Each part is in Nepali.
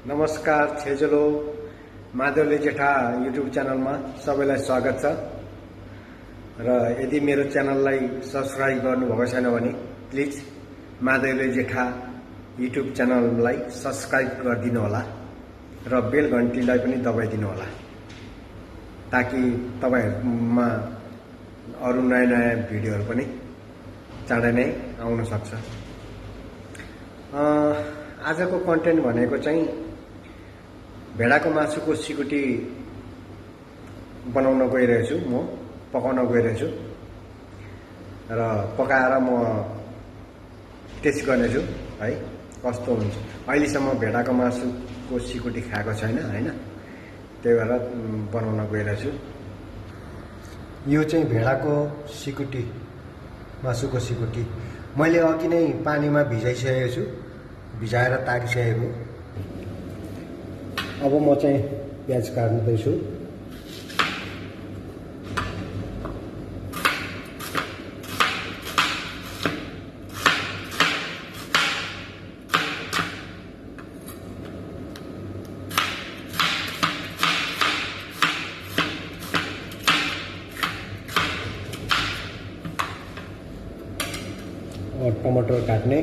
नमस्कार छेजलो माधवले जेठा युट्युब च्यानलमा सबैलाई स्वागत छ र यदि मेरो च्यानललाई सब्स्क्राइब गर्नुभएको छैन भने प्लिज माधवले जेठा युट्युब च्यानललाई सब्स्क्राइब गरिदिनु होला र बेल घण्टीलाई पनि दबाइदिनु होला ताकि तपाईहरुमा अरु नयाँ भिडियोहरु पनि चाँडै नै आउन सक्छ। आजको कन्टेन्ट भनेको चाहिँ भेडाको मासुको सिकुटी बनाउन गइरहेछु, म पकाउन गइरहेछु र पकाएर म टेस्ट गर्नेछु है कस्तो हुन्छ। अहिलेसम्म भेडाको मासुको सिकुटी खाएको छैन हैन, त्यही भएर बनाउन गइरहेछु। यो चाहिँ भेडाको सिकुटी, मासुको सिकुटी मैले अघि नै पानीमा भिजाइसकेको छु, भिजाएर तारिसकेको। अब म चाहिँ प्याज काट्दैछु। और टमाटर काटने,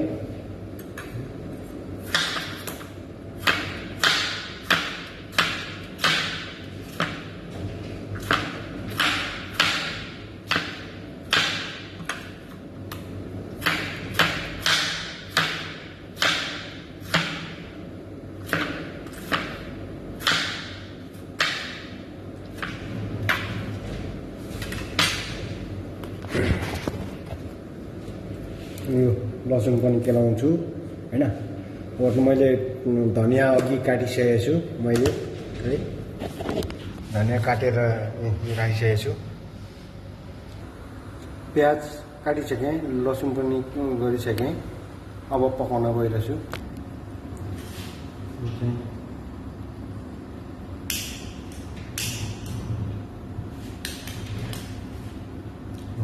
यो लसुन पनि केलाउँछु हैन। और मैले धनिया अघि काटिसकेको छु, मैले है धनिया काटेर राखिसकेको छु। प्याज काटिसकेँ, लसुन पनि गरिसकेँ। अब पकाउन गइरहेछु।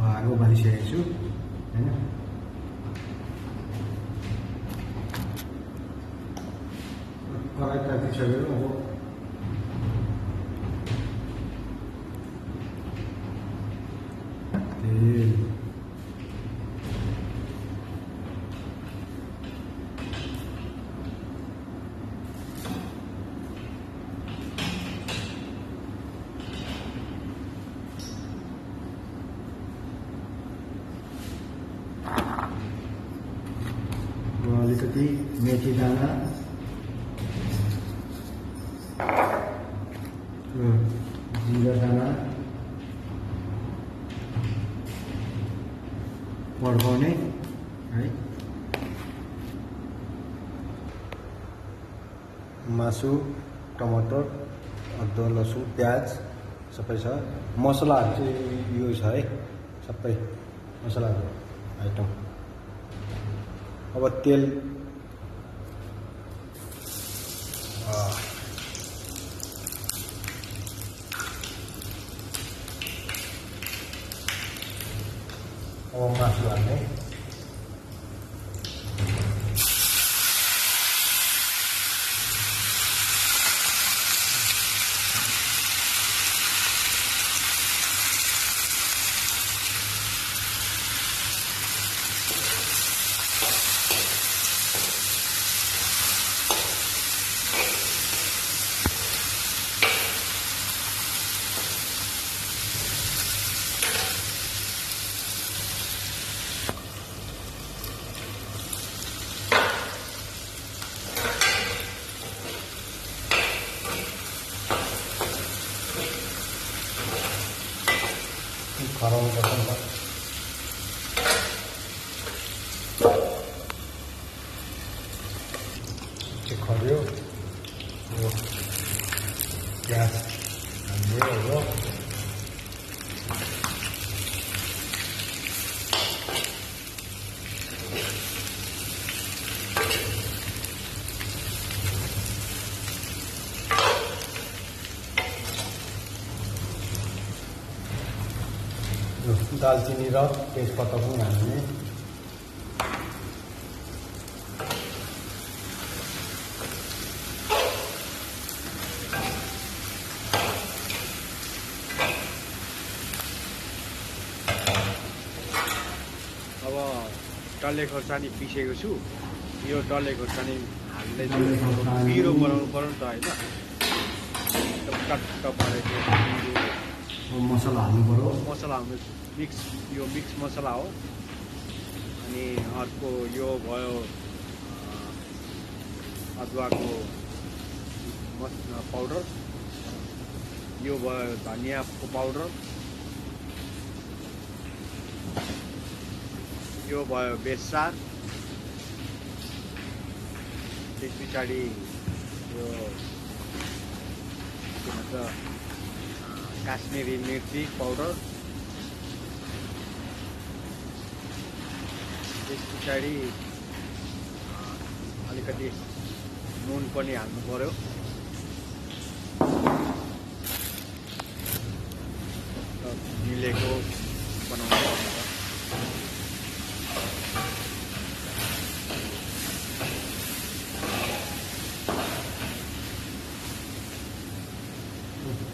आगो बालिसकेको छु हैन। कराई तातिसक्यो। अब तेल, अलिकति मेथी दाना, जीरा दाना पड्काउने है। मासु, टमाटर, अदुवा, लसुन, प्याज सबै छ। मसलाहरु चाहिँ यो छ है, सबै मसलाहरु आइटम। अब तेल अब मासु हाल्ने। खराउ पर्छ चाहिँ खर्यो। यो प्याज हाल्यो। अब दालचिनी र तेजपत्ता पनि हाल्ने। डल्ले खोर्सानी पिसेको छु। यो डल्ले खोर्सानी हाल्दै पिरो बनाउनु पर्यो नि त होइन, एकदम टट्ट परेको मसला हाल्नु पर्यो। मसला हाल्नु यो मिक्स मसला हो। अनि अर्को यो भयो अदुवाको पाउडर, यो भयो धनियाँको पाउडर, यो भयो बेसार, त्यस पछाडि यो के भन्छ काश्मिरी मिर्ची पाउडर, त्यस पछाडि अलिकति नुन पनि हाल्नु पर्यो। मिलेको बनाउनु पर्छ।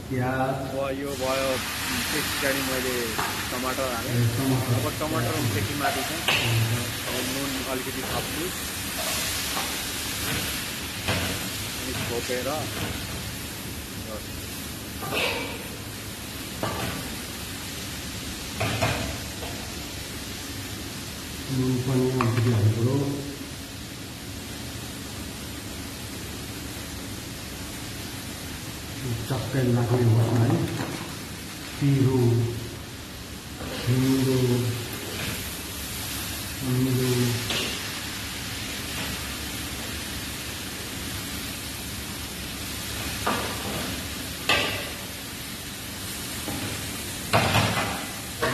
प्याज यो भयो। त्यस पछाडि मैले टमाटर हालेँ। अब टमाटर देखि माथि चाहिँ नुन अलिकति थप्छु, अनि छोपेर नुन पनि अलिकति हाल्नु पर्यो। चक्कै लाग्ने होस् है। पिरो हिउँदो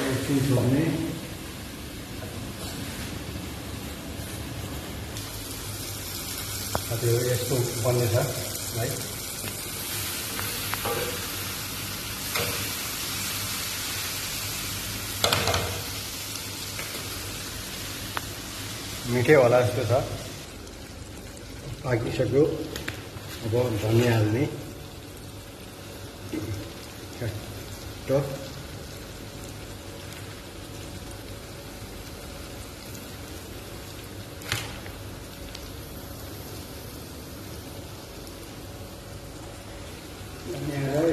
एकछिन छोड्ने। साथीहरू यस्तो बन्नेछ है। मिठै होला जस्तो छ। पाकिसक्यो। अब धनियाँ हाल्ने तो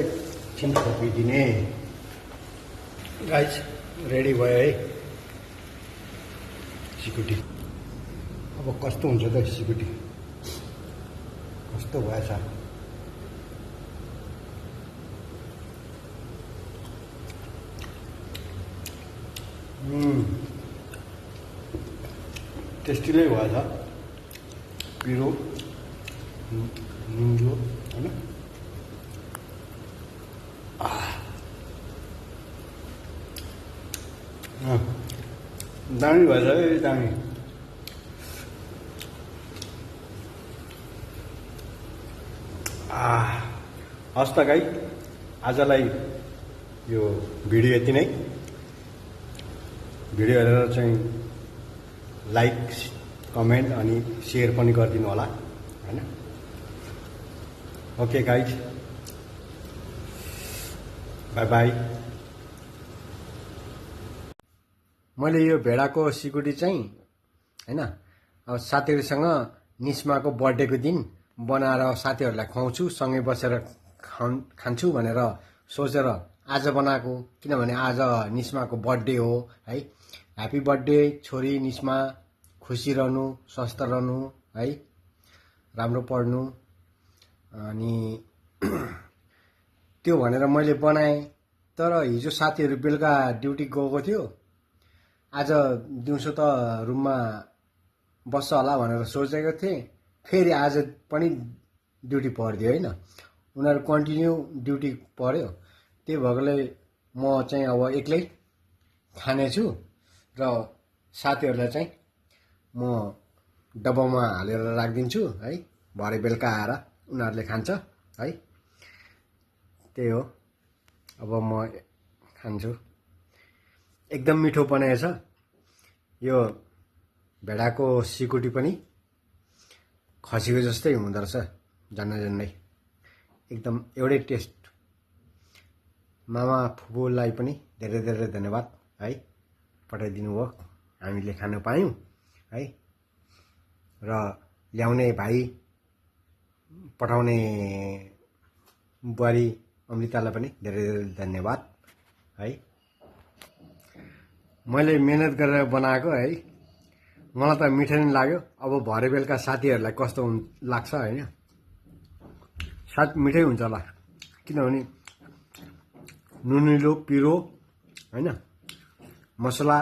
एकछिन छोपिदिने। गाइस रेडी भयो है सिकुटी। अब कस्तो हुन्छ त सिकुटी, कस्तो भएछ। टेस्टी नै भएछ। पिरो नुनिलो होइन। दामी भएछ है, दामी। हस् त गाई, आजलाई यो भिडियो यति नै। भिडियो हेरेर चाहिँ लाइक कमेन्ट अनि सेयर पनि गरिदिनु होला हैन। Okay guys, by by. मैले यो भेडाको सिकुटी चाहिँ हैन अब साथीहरूसँग निस्माको बर्थडेको दिन बनाएर साथीहरूलाई खुवाउँछु, सँगै बसेर खान्छु भनेर सोचेर आज बनाएको। किनभने आज निस्माको बर्थडे हो है। ह्याप्पी बर्थडे छोरी निस्मा, खुसी रहनु, स्वस्थ रहनु है, राम्रो पढ्नु। अनि त्यो भनेर मैले बनाएँ। तर हिजो साथीहरू बेलुका ड्युटी गएको थियो। आज दिउँसो त रुममा बस्छ होला भनेर सोचेको थिएँ। फेरि आज पनि ड्युटी पर्दियो होइन, उनीहरू कन्टिन्यू ड्युटी पर्यो। त्यही भएकोले म चाहिँ अब एक्लै खानेछु र साथीहरूलाई चाहिँ म डब्बामा हालेर राखिदिन्छु है। भरे बेलुका आएर उनीहरूले खान्छ है। त्यही हो, अब म खान्छु। एकदम मिठो बनाएछ यो भेडाको सिकुटी पनि। खसीको जस्तै हुँदो रहेछ झन्डै। एकदम एउटै टेस्ट। मामा फुपूलाई पनि धेरै धेरै धन्यवाद है, पठाइदिनु भयो, हामीले खान पायौँ। है। र ल्याउने भाइ, पठाउने बुहारी अमृतालाई पनि धेरै धेरै धन्यवाद है। मैले मेहनत गरेर बनाएको है, मलाई त मिठो नै लाग्यो। अब भरे बेलुका साथीहरूलाई कस्तो लाग्छ होइन, सायद मिठै हुन्छ होला, किनभने नुनिलो पिरो होइन, मसला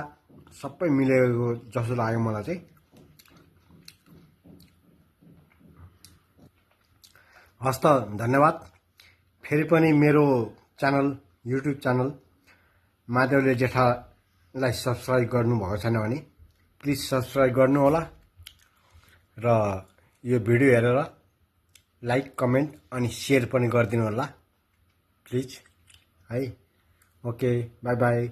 सबै मिलेको जस्तो लाग्यो मलाई चाहिँ। हस् त, धन्यवाद। फेरि पनि मेरो च्यानल, युट्युब च्यानल माधवले जेठालाई सब्सक्राइब गर्नुभएको छैन भने प्लिज सब्सक्राइब गर्नु होला र यो भिडियो हेरेर लाइक, कमेन्ट अनि सेयर पनि गरिदिनु होला प्लिज है। Okay, by by.